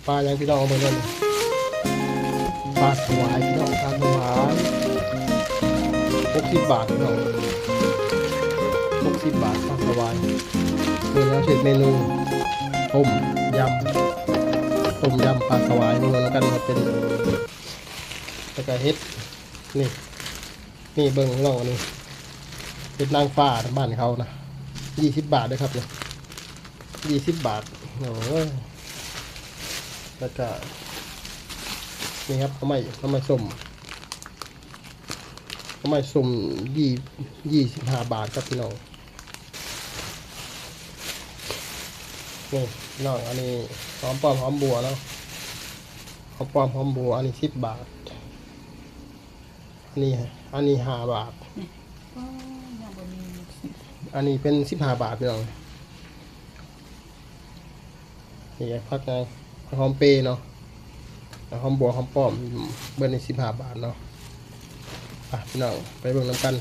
ປາຫຍັງພີ່ນ້ອງ ເບິ່ງເດີ ປາສະຫວາຍພີ່ນ້ອງ ປາສະຫວາຍ ຫົກສິບບາດພີ່ນ້ອງ ຫົກສິບບາດ ປາສະຫວາຍ. ມື້ນີ້ເຮົາເຮັດເມນູຕົ້ມຍຳ ຕົ້ມຍຳປາສະຫວາຍ ເບິ່ງນຳກັນວ່າເປັນ ແລ້ວກະເຫັດ ນີ້ ນີ້ເບິ່ງພີ່ນ້ອງ ອັນນີ້ເຫັດນາງຟ້າບ້ານເຮົານະ ຊາວບາດເດີຄັບນີ້ ຊາວບາດ. ໂອ້ຍ ແລ້ວກະນີ້ຄັບ ໜໍ່ໄມ້ ໜໍ່ໄມ້ສົ້ມ ໜໍ່ໄມ້ສົ້ມ ຊາວ ຊາວຫ້າບາດຄັບພີ່ນ້ອງ. ນີ້ພີ່ນ້ອງ ອັນນີ້ຫອມປ້ອມຫອມບົວເນາະ ຫອມປ້ອມຫອມບົວ ອັນນີ້ສິບບາດ ອັນນີ້ ອັນນີ້ຫ້າບາດ ນີ້ ອໍ ຍັງບໍ່ມີ ອັນນີ້ເປັນສິບຫ້າບາດພີ່ນ້ອງ. ນີ້ຜັກຫຍັງ ຜັກຫອມເປເນາະ ຫອມບົວ ຫອມປ້ອມ ເບິດນີ້ສິບຫ້າບາດເນາະ. ໄປພີ່ນ້ອງ ໄປເບິ່ງນຳກັນ